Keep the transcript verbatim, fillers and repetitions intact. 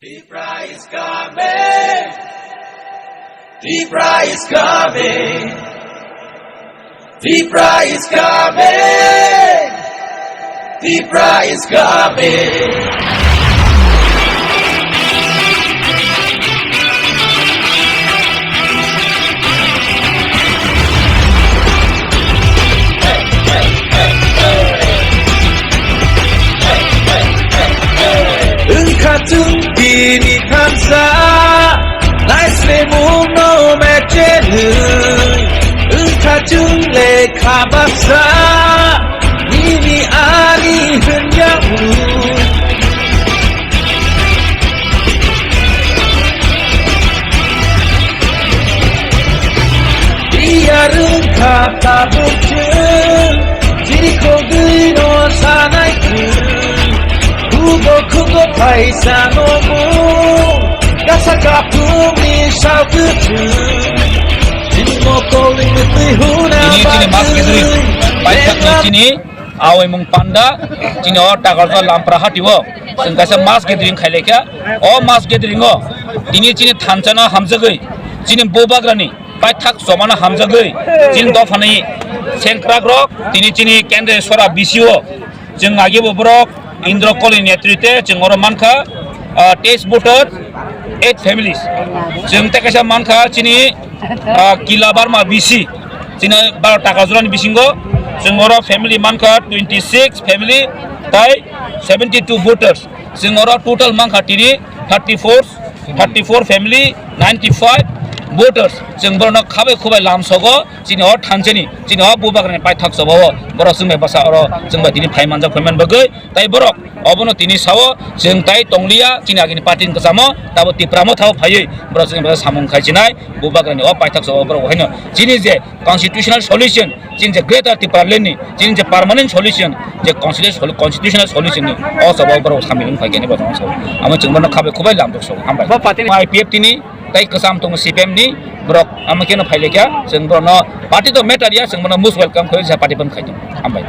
Tipra is coming. Tipra is coming. Tipra is coming. Tipra is coming. Wngkha chwng bini thansa, naislemungno mechenwi. Wngkha chwng lekha baksa, nini ani hwnyaui. Iya rwngkha tabuk chwng, chirikhogwino sanai chwng. Hugo khugo phaisa nogo, kasa kaphungni sakwk chwng. Chini mokolni mwtwi huna. Ini chini mass gathering, bagwi, paithakni chini Awi mung panda, chini o Takarjala Lampra hati o, chwng kaisa mass gathering khai laikha. O mass gathering o, tini chini thansa no hamjagwi, chini bubagrani paithak chobano hamjagwi, chini dophani sengkrak rok, tini chini kendra sora B C O, chwng agi bo borok Indra Koli netrite, chwng oro mankha, ah, teis voter, eight families. Chwng tei kaisa mankha chini, ah, Kila Barma B C, chini baro Takarjalani bisingo chwng oro family mankha twenty six family tai seventy two voters. Chwng oro total mankha tini thirty four, thirty four family, ninety five voters. Chwng borokno khabai khubai lamsogo chini o thansani, chini o bubagrani paithak chobao borok chwng bai bwsa oro chwng bai tini phai manjak phai man bagwi. Tai borok obono tini sao, chwng tai tongliya, chini agini party ni kwchamo, tabo Tipramo thao phaiwi, borok chini borok samung khai chinai, bubagrani o paithak sao borok haino. Chini je constitutional solution, chini je Greater Tipraland ni, chini je permanent solution, je constitutional, constitutional solution ni, o sao borok samung khai kene borok sao. Amo chwng bono khabai khubai lam borok sao, hambai. Bo party ni I P F T ni, tai kwcham tongo C P M ni, borok amo keno phai laikha, chwng bono party to matter ya, chwng bono most welcome khai, party ban khai, hambai.